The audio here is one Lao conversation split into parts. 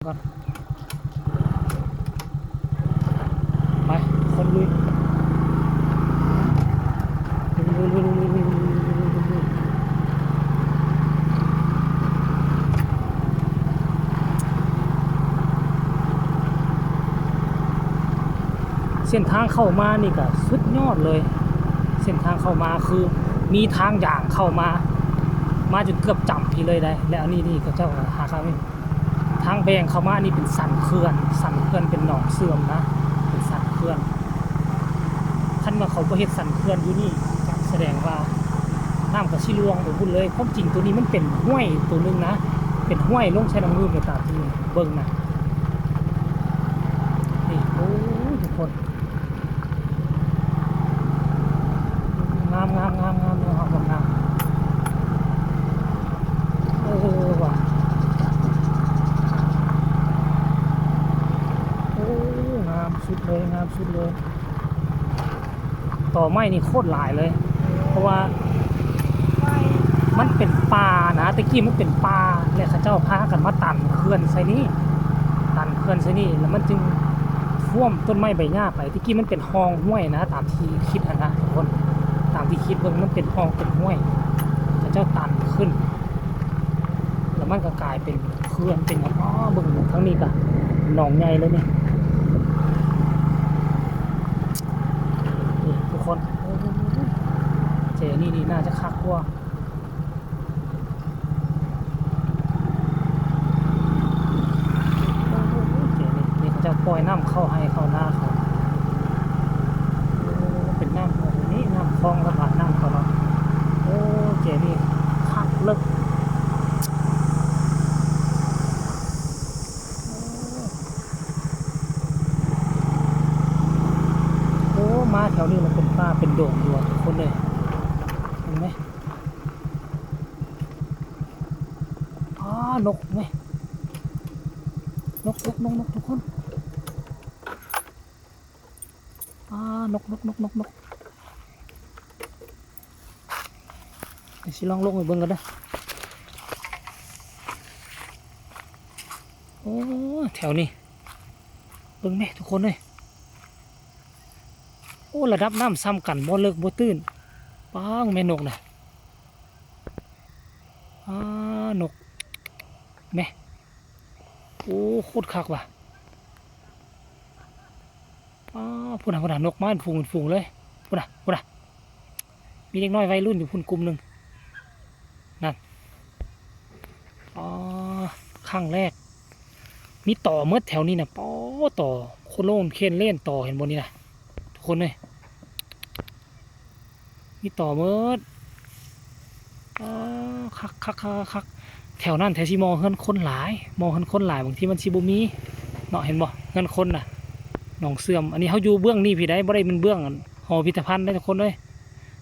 ກ່ອນ ໄປ ຄົນລຸຍ ເສັ້ນທາງເຂົ້າມານີ້ກະສຸດຍອດເລີຍ. ເສັ້ນທາງເຂົ້າມາຄືມີທາງຢ່າງເຂົ້າມາ ມາຈົນເກືອບຈຳພີ້ເລີຍໄດ໋. ແລ້ວອັນນີ້ນີ້ເຂົາເຈົ້າຫາທາງ ທາງແບ່ງເຂົ້າມານີ້ເປັນສັນເຂື່ອນ, ສັນເຂື່ອນເປັນໜອງເຊື່ອມນະ, ເປັນສັນເຂື່ອນ. ຄັນວ່າເຂົາບໍ່ເຮັດສັນເຂື່ອນຢູ່ນີ້ ກະສະແດງວ່ານ້ຳກະຊິລ່ວງໄປພຸ້ນເລີຍ. ຄວາມຈິງໂຕນີ້ມັນເປັນຫ້ວຍໂຕໜຶ່ງນະ, ເປັນຫ້ວຍລົງໃສ່ນ້ຳງື່ມ ຕາມທີ່ເບິ່ງນະ. ນີ້ ໂອ້ຍ ທຸກຄົນ ງາມ ງາມ ງາມ ງາມ ງາມ ງາມ. ໂອ້ ວ່າ ໂອ້ ງາມສຸດເລີຍ ງາມສຸດເລີຍ. ຕໍໄມ້ນີ້ໂຄດຫຼາຍເລີຍ ເພາະວ່າມັນເປັນປ່ານະ, ແຕ່ກີ້ມັນເປັນປ່າ ແລ້ວເຂົາເຈົ້າພາກັນມາຕັນເຂື່ອນໃສ່ນີ້ ຕັນເຂື່ອນໃສ່ນີ້ ແລ້ວມັນຈຶ່ງຖ້ວມຕົ້ນໄມ້ໃບຫຍ້າໄປ. ແຕ່ກີ້ມັນເປັນຮ່ອງຫ້ວຍນະ ຕາມທີ່ຄິດຫັ້ນນະທຸກຄົນ, ຕາມທີ່ຄິດເບິ່ງມັນເປັນຮ່ອງເປັນຫ້ວຍ ເຂົາເຈົ້າຕັນຂຶ້ນ ແລ້ວມັນກໍກາຍເປັນເຂື່ອນເປັນຫຍັງ. ອໍ ເບິ່ງທາງນີ້ກະໜອງໃຫຍ່ເລີຍນີ້ ນີ້ທຸກຄົນ. ໂອ້ ເຈນີ້ນີ້ໜ້າຈະຄັກກວ່າ. ໂອ້ ເຈນີ້ ນີ້ເຂົາເຈົ້າປ່ອຍນ້ຳເຂົ້າໄຮ່ເຂົ້ານາເຂົາ. ໂອ້ ເປັນນ້ຳ ນີ້ນ້ຳຄອງລະບາຍນ້ຳເຂົາເນາະ. ໂອ້ ເຈນີ້ຄັກເລິກ. ໂອ້ ມາແຖວນີ້ມັນເປັນປ່າເປັນດົງຢູ່ວ່າທຸກຄົນເອີຍ. ເຫັນໄໝ? ອ້າ ນົກເວີຍ ນົກ ນົກ ນົກ ນົກ ທຸກຄົນ. ອ້າ ນົກ ນົກ ນົກ ນົກ ນົກ. ດຽວຊິລອງລົງໄປເບິ່ງກ່ອນເດີ. ໂອ້ ແຖວນີ້ ເບິ່ງແມະທຸກຄົນເອີຍ. ໂອ້ ລະດັບນ້ຳສ່ຳກັນ ບໍ່ເລິກບໍ່ຕື້ນ. ປ້າງ ແມ່ນົກນະ. ອ້າ ນົກ ແມະ. ໂອ້ ໂຄດຄັກວ່າ. ປ້າ ພຸ້ນນະ ພຸ້ນນະ ນົກມາເປັນຝູງເປັນຝູງເລີຍ. ພຸ້ນນະ ພຸ້ນນະ ມີເດັກນ້ອຍໄວລຸ້ນຢູ່ພຸ້ນກຸ່ມໜຶ່ງ ນັ້ນ. ອໍ ຄັ້ງແລກ ມີຕໍ່ໝົດແຖວນີ້ນະ. ປໍ ຕໍ່ໂຄໂລນເຄນເລນຕໍ່ ເຫັນບໍ່ນີ້ນະ ທຸກຄົນເອີຍ. ມີຕໍ່ໝົດ. ອໍ ຄັກໆໆໆ ແຖວນັ້ນແຖວຊິໝໍ່ເຮືອນຄົນຫຼາຍ ໝໍ່ເຮືອນຄົນຫຼາຍ ບາງທີມັນຊິບໍ່ມີເນາະ. ເຫັນບໍ່ ເຮືອນຄົນນະ ໜອງເຊື່ອມ. ອັນນີ້ເຮົາຢູ່ເບື້ອງນີ້ພີ້ໃດ໋ ບໍ່ໄດ້ແມ່ນເບື້ອງ ອັນ ຫໍພິພິທະພັນເດ້ທຸກຄົນເອີຍ.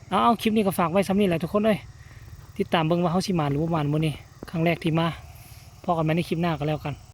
ເອົາ ເອົາ ຄລິບນີ້ກໍຝາກໄວ້ສ່ຳນີ້ແຫຼະທຸກຄົນເອີຍ. ຕິດຕາມເບິ່ງວ່າເຮົາຊິໝານຫຼືບໍ່ໝານມື້ນີ້ ຄັ້ງແລກທີ່ມາ. ພໍ້ກັນໃໝ່ໃນຄລິບໜ້າກໍແລ້ວກັນ.